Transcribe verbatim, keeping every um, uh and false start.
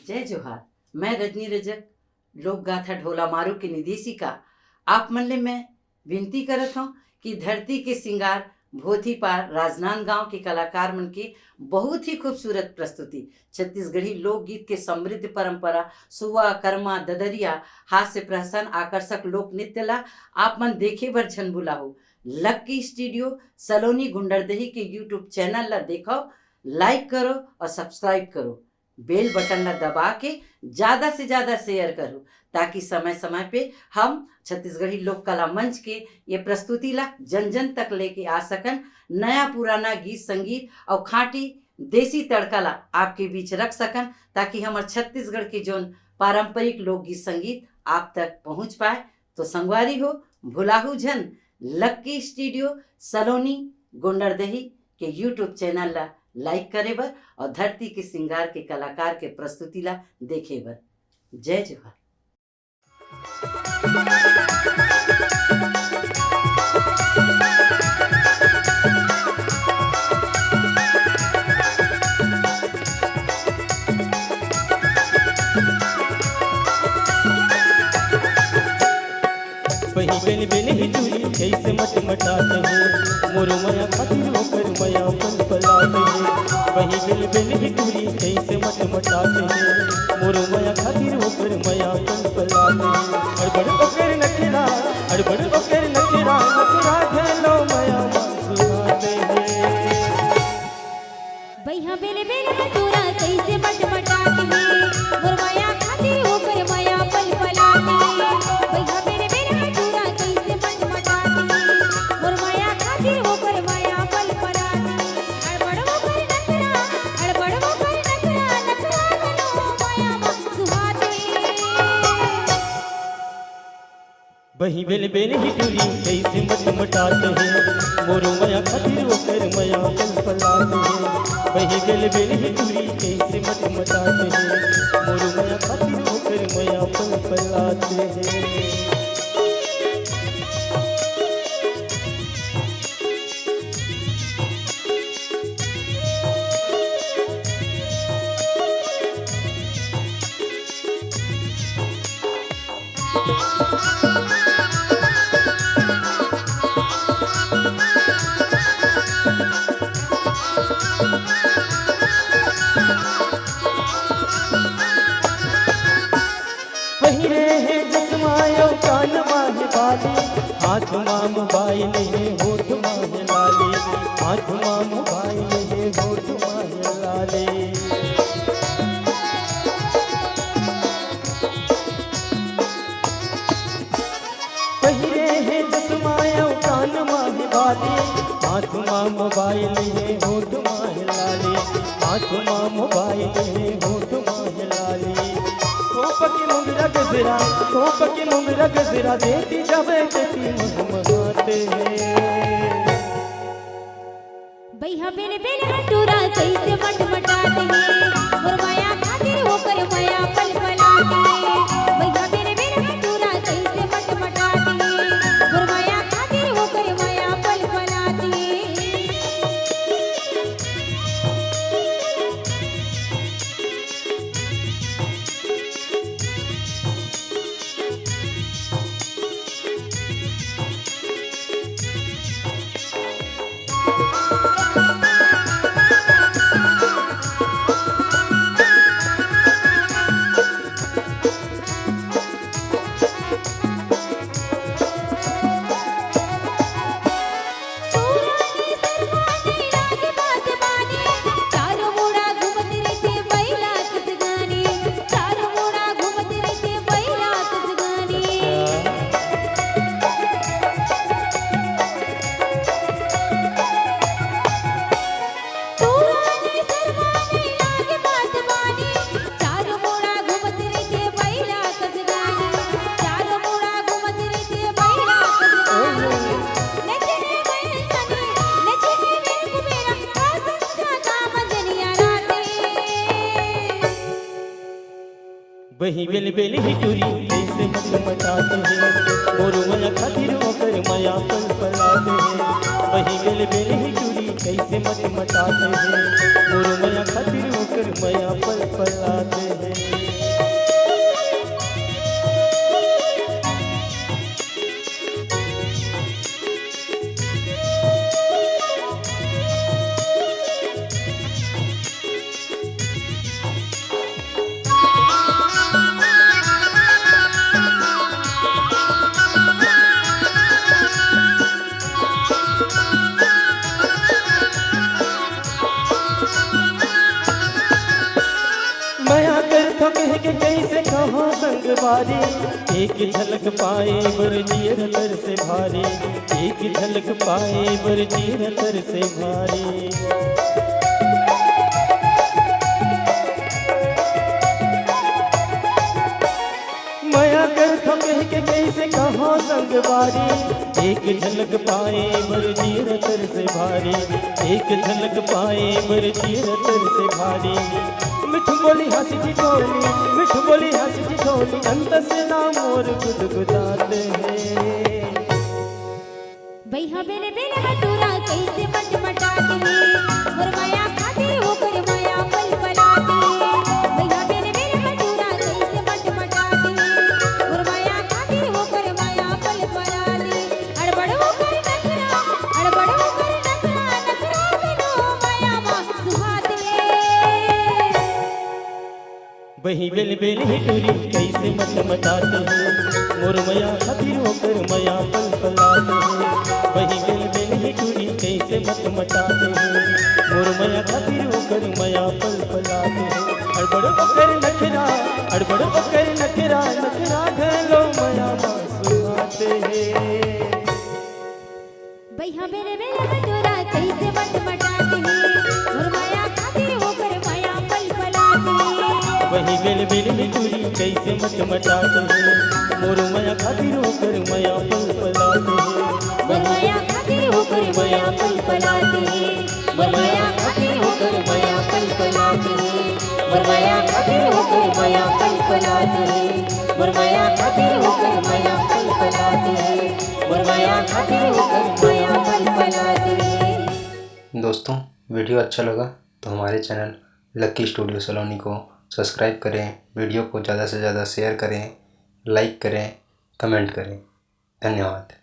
जय जोहार। मैं रजनी रजक, लोक गाथा ढोला मारू के निदेशिका। आप मन ले मैं विनती करत हौं कि धरती के सिंगार भोथी पार राजनांदगांव के कलाकार मन के बहुत ही खूबसूरत प्रस्तुति, छत्तीसगढ़ी लोकगीत के समृद्ध परंपरा, सुआ, करमा, ददरिया, हास्य प्रहसन, आकर्षक लोक नृत्य ला आप मन देखे बर झन भुलाहू। लक्की स्टूडियो सलोनी गुंडरदेही के YouTube चैनल ला देखव, लाइक करो और सब्सक्राइब करो। बेल बटन ला दबा के ज्यादा से ज्यादा शेयर करो, ताकि समय समय पे हम छत्तीसगढ़ी लोक कला मंच के ये प्रस्तुति ला जन जन तक लेके आ सकन। नया पुराना गीत संगीत और खांटी देसी तड़का ला आपके बीच रख सकन, ताकि हमर छत्तीसगढ़ के जोन पारंपरिक लोकगीत संगीत आप तक पहुंच पाए। तो संगवारी हो, भुलाहू झन लक्की स्टूडियो सलोनी गुंडरदेही के YouTube चैनल ला लाइक करे बर और धरती के सिंगार के कलाकार के प्रस्तुति ला देखे बर। जय जोहार। वही बेल बेल ही टूरी कैसे मटमटात हे, मोर मया खातिर ओकर मया पलपलात हे। वही बेल बेल ही टूरी कैसे मटमटात हे, मोर मया खातिर ओकर मया पलपलात हे। अड़बड़ ओकर नखरा, अड़बड़ ओकर नखरा, नखरा घलो मया मा सुहात हे। बइहा बेल बेल हटूरा कइसे मटमटात हे, मोर मया खातिर ओकर मया पलपलात हे। बइहा बेल बेल हटूरा कइसे मटमटात हे, मोर मया खातिर ओकर मया पलपलात हे। अड़बड़ ओकर नखरा, अड़बड़ ओकर नखरा, नखरा घलो मया मा सुहात हे। बही बेल बेल ही टूरी कइसे मटमटात हे, मोर मया खातिर ओकर मया पलपलात हे। बही बेल बेल ही टूरी कइसे मटमटात हे, मोर मया खातिर ओकर मया पलपलात हे। पहिरे हे चश्मा अउ कान मा हे बाली, हाथ मा मोबाइल हे, होठ मा हे लाली, हाथ मा मोबाइल हे, होठ मा हे लाली। पहिरे हे चश्मा अउ कान मा हे बाली, हाथ मा मोबाइल हे, होठ मा हे लाली, हाथ मा मोबाइल हे, होठ मा हे लाली। तोप के मुंगरा गजरा, तोप के मुंगरा गजरा, देती जाबे देती महमहात हे। बइहा बेल बेल हटूरा कइसे मटमटात हे, मोर मया खातिर ओकर मया पलपलात हे। बइहा बेल बेल हटूरा कइसे मटमटात हे, मोर मया खातिर ओकर मया पलपलात हे। बही बेल बेल ही टूरी कइसे मटमटात हे, मोर मया खातिर ओकर मया पलपलात हे। बही बेल बेल ही टूरी कइसे मटमटात हे, मोर मया खातिर ओकर मया पलपलात हे। मया करथों कह के कइसे कहो संगवारी, एक झलक पाए बर जियर तरसे भारी, एक झलक पाए बर जियर तरसे भारी। मया करथों कह के कइसे कहो संगवारी, एक झलक पाए बर जियर तरसे भारी, एक झलक पाए बर जियर तरसे भारी। मिठ बोली हंस ठिठोली, मिठ बोली हंस ठिठोली, अंत से ना मोर गुदगुदात हे। बइहा बेल बेल हटूरा कइसे मटमटात हे, मोर मया खातिर ओकर मया पलपलात हे। बइहा बेल बेल हटूरा कइसे मटमटात हे, मोर मया खातिर ओकर मया पलपलात हे। अड़बड़ ओकर नखरा, अड़बड़ ओकर नखरा, नखरा बिनु मया मा सुहात हे। बही बेल बेल ही टूरी कइसे मटमटात हे, मोर मया खातिर ओकर मया पलपलात हे। बही बेल बेल ही टूरी कइसे मटमटात हे, मोर मया खातिर ओकर मया पलपलात हे। अड़बड़ ओकर नखरा, अड़बड़ ओकर नखरा, नखरा घलो मया मा सुहात हे। बइहा बेल बेल हटूरा कइसे मटमटात हे, मोर मया खातिर ओकर मया पलपलात हे। बही बेल बेल ही टूरी कइसे मटमटात हे, मोर मया खातिर ओकर मया पलपलात हे। मोर मया खातिर ओकर मया पलपलात हे, मोर मया खातिर ओकर मया पलपलात हे। मोर मया खातिर ओकर मया पलपलात हे, मोर मया खातिर ओकर मया पलपलात हे, मोर मया खातिर ओकर मया पलपलात हे। दोस्तों, वीडियो अच्छा लगा तो हमारे चैनल लकी स्टूडियो सलोनी को सब्सक्राइब करें, वीडियो को ज़्यादा से ज़्यादा शेयर करें, लाइक करें, कमेंट करें। धन्यवाद।